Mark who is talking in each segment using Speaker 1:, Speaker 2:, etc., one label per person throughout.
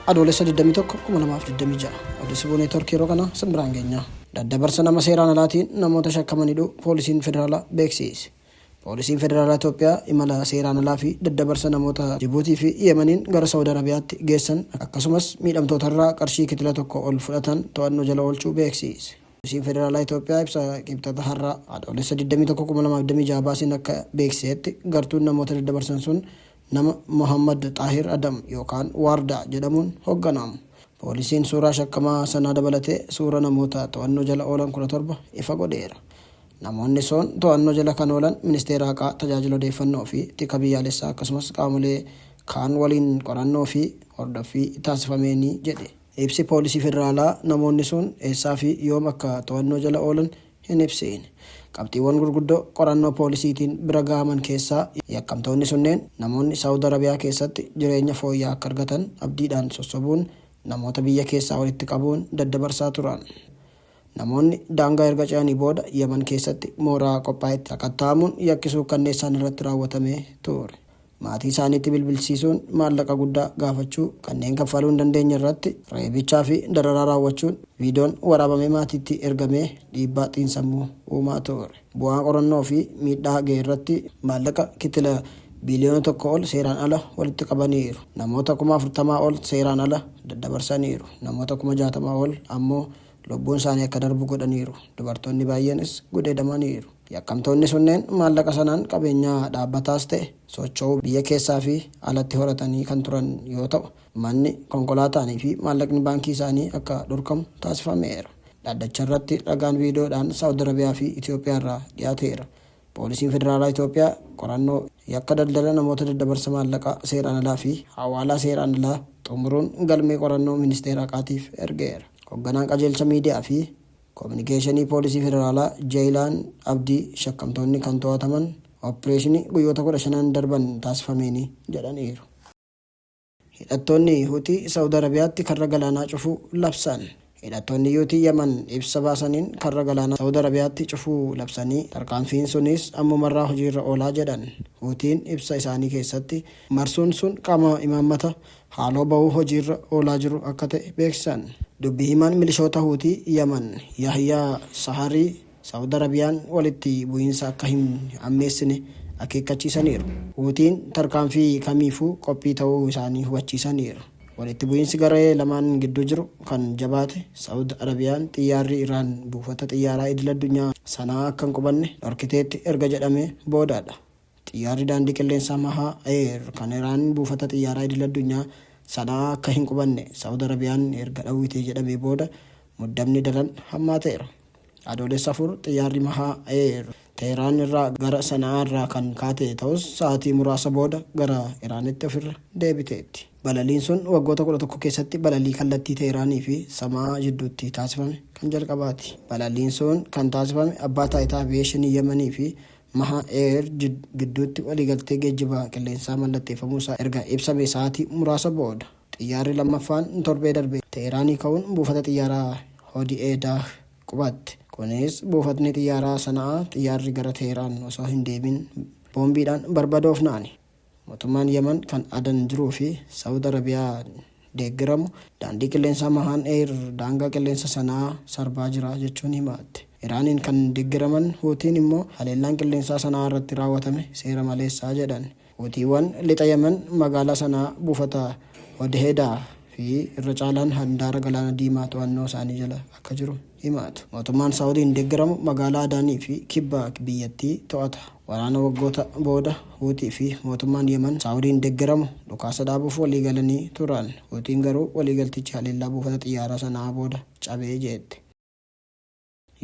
Speaker 1: Adoolessa 21, 2026. Oduu Sibuu Neetworkii yeroo kana simbiraan geenya. Daddabarsa nama seeraan alaatiin namoota shakkaman hidhuu Poolisiin Federaalaa beeksise. Poolisiin Federaalaa Itoophiyaa imala seeraan alaa fi daddabarsa namoota Jibuutii fi Yemeniin gara Saawud Arabiyaatti geessan, akkasumas miidhamtootarraa qarshii kitila tokko ol fudhatan to'annoo jala oolchuu beeksise. Poolisiin Federaalaa Itoophiyaa ibsa Kibxata har'a Adoolessa 21, 2026 baaseen akka beeksisetti, gartuun namoota daddabarsan sun nama Mohammad Xaahir Adam yookaan Waardaa jedhamuun hoogganamu. Poolisiin suuraa shakkamaa sanaa dabalatee suura namoota to'annoo jala oolan 17 ifa godheera. Namoonni sun to'annoo jala kan oolan Ministeera Haqaa, Tajaajila Odeeffannoo fi Tika Biyyaalessaa, akkasumas qaamolee kaan waliin qorannoo fi hordoffii taasifameenii jedhe. Ibsi poolisii federaalaa namoonni sun eessaa fi yoom akka to'annoo jala oolan hin ibsine. Qabxiiwwan gurguddoo qorannoo poolisiitiin bira gahaman keessaa, yakkamtoonni sunneen namoonni Saawud Arabiyaa keessatti jireenya fooyya'aa akka argatan abdiidhaan sossobuun namoota biyya keessaa walitti qabuun daddabarsaa turan. Namoonni daangaa erga ce'anii booda Yaman keessatti mooraa qophaa'etti sakatta'amuun yakki suukkanneessaan irratti raawwatamee ture. Maatii isaaniitti bilbilsiisuun maallaqa guddaa gaafachuu, kanneen kaffaluu hin dandeenye irratti reebichaa fi dararaa raawwachuun viidiyoon waraabamee maatiitti ergamee dhiibbaa xiinsammuu uumaa ture. Bu'aa qorannoo fi miidhaa gahe irratti maallaqa kitila biiliyoona 1 ol seeraan ala walitti qabaniiru. Namoota 40,000 ol seeraan ala daddabarsaniiru. Namoota 60,000 ol ammoo lubbuun isaanii akka darbu godhaniiru. Dubartoonni baay'eenis gudeedamaniiru. Yakkamtoonni sunneen maallaqa sanaan qabeenyaa dhaabbataas ta'e socho'uu biyya keessaa fi alatti horatanii kan turan yoo ta'u, manni, konkolaataanii fi maallaqni baankii isaanii akka dhorkamu taasifameera. Dhaddacha irratti ragaan viidiyoodhaan Saawud Arabiyaa fi Itoophiyaa irraa dhiyaateera. Poolisiin Federaalaa Itoophiyaa qorannoo yakka daldala namoota, daddabarsa maallaqaa seeraan alaa fi hawaalaa seeraan alaa xumuruun galmee qorannoo Ministeera Haqaatiif ergeera. Hoogganaan qajeelcha miidiyaa fi koominikeeshinii Poolisii Federaalaa Jeeyilaan Abdii shakkamtoonni kan to'ataman opereeshinii guyyoota 15n darban taasifameeni jedhaniiru. Hidhattoonni Hutii Saawud Arabiyaatti karra galaanaa cufuu labsan. Hidhattoonni Hutii Yaman ibsa baasaniin karra galaanaa Saawud Arabiyaatti cufuu labsanii, tarkaanfiin sunis ammumarraa hojiirra oolaa jedhan. Hutiin ibsa isaanii keessatti marsuun sun qaama imaammata haaloo bahuu hojiirra oolaa jiru akka ta'e beeksisan. Dubbii himaan milishoota Hutii Yaman Yahyaa Saharii Saawud Arabiyaan walitti bu'iinsa akka hin hammeessine akeekkachiisaniiru. Hutiin tarkaanfii kamiifuu qophii ta'uu isaanii hubachiisaniiru. Walitti bu'iinsi garee lamaan gidduu jiru kan jabaate Saawud Arabiyaan xiyyaarri Iraan buufata xiyyaaraa idil addunyaa Sanaa akka hin qubanne dhorkiteetti erga jedhamee boodadha. Xiyyaarri daandii qilleensaa Mahaa Air kan Iraan buufata xiyyaaraa idil addunyaa Sana'aa akka hin qubanne Saawud Arabiyaan erga dhowwitee jedhamee booda muddamni daran hammaateera. Adoolessa 4 xiyyaarri Mahaa Air Teheraan irraa gara Sana'aa irraa kan kaate ta'us, sa'aatii muraasa booda gara Iraanitti ofirra deebiteetti. Balaliin sun waggoota 11 keessatti balalii kallattii Teheraanii fi Sama'aa jidduutti taasifame kan jalqabaati. Balaliin sun kan taasifame Abbaa Taayitaa Aviyeeshinii Yemanii fi Maha Air gidduutti waliigaltee geejjiba qilleensaa mallatteeffamuu isaa erga ibsame sa'aatii muraasa booda. Xiyyaarri lammaffaan torbee darbe Teheraanii ka'uun buufata xiyyaaraa Hodi'eedaah qubatte. Kunis buufatni xiyyaaraa Sana'aa xiyyaarri gara Teheraan osoo hin deebiin boombiidhaan barbadoofnaani. Mootummaan Yaman kan Adan jiruu fi Saawud Arabiyaa deeggaramu daandii qilleensaa Mahaan Air daangaa qilleensa Sana'aa sarbaa jira jechuun himatte. Iraaniin kan deeggaraman Huutiin immoo haleellaan qilleensaa Sana'aa irratti raawwatame seera maleessaa jedhan. Huutiiwwan lixa Yaman magaalaa Sana'aa, buufata Hodeidah fi irra caalaan handaara Galaana Diimaa to'annoo isaanii jala akka jiru himatu. Mootummaan Saawudiin deeggaramu magaalaa Adaanii fi kibba biyyattii to'ata. Waraana waggoota booda Huutii fi mootummaan Yaman Saawudiin deeggaramu dhukaasa dhaabuuf waliigalanii turan. Huutiin garuu waliigaltichi haleellaa buufata xiyyaaraa Sana'aa booda cabee jette.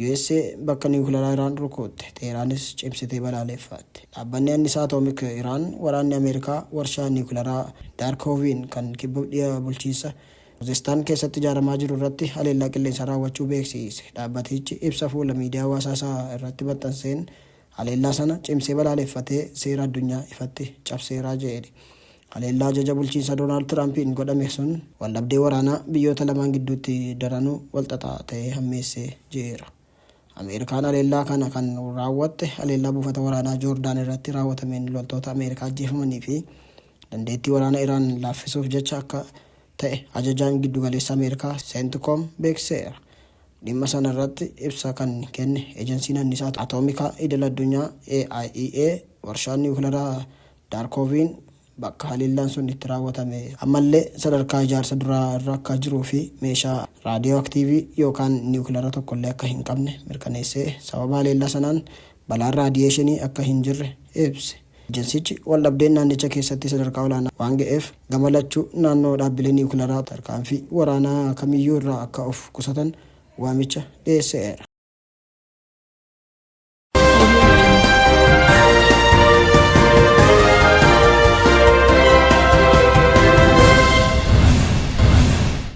Speaker 1: USA bakka niwukilaraa Iraan rukutte, Teheraanis cimsitee balaaleffatte. Dhaabbanni Annisaa Atoomik Iraan waraanni Ameerikaa warshaa niwukilaraa Daarkooviin kan kibba dhiha bulchiinsa Khuzestaan keessatti ijaaramaa jiru irratti haleellaa qilleensaa raawwachuu beeksiise. Dhaabbatichi ibsa fuula miidiyaa hawaasaa isaa irratti maxxanseen haleellaa sana cimsee balaaleffatee seera addunyaa ifatti cabseera jedhe. Haleellaa ajaja bulchiinsa Doonaald Tiraampiin godhame sun waldhabdee waraanaa biyyoota lamaan gidduutti daranuu walxaxaa ta'e hammeessee jira. Ameerikaan haleellaa kana kan raawwatte haleellaa buufata waraanaa Joordaan irratti raawwatameen loltoota Ameerikaa ajjeefamanii fi dandeettii waraana Iraan laaffisuuf jecha akka ta'e ajajaan giddugaleessa Ameerikaa Centcom beeksiseera. Dhimma sana irratti ibsa kan kenne Ejensiin Annisaa Atoomikaa Idil Addunyaa, AIEA, warshaan niwukilaraa Daarkooviin bakka haleellaan sun itti raawwatame ammallee sadarkaa ijaarsa duraa irra akka jiruu fi meeshaa raadiyooaktiivii yookaan niwukilara tokkollee akka hin qabne mirkaneessee sababa haleellaa sanaan balaan raadiyeeshinii akka hin jirre ibse. Ejensichi waldhabdeen naannicha keessatti sadarkaa olaanaa waan ga'eef gama lachuu naannoo dhaabbilee niwukilaraa tarkaanfii waraanaa kamiyyuu irraa akka of qusatan waamicha dhiyeesseera.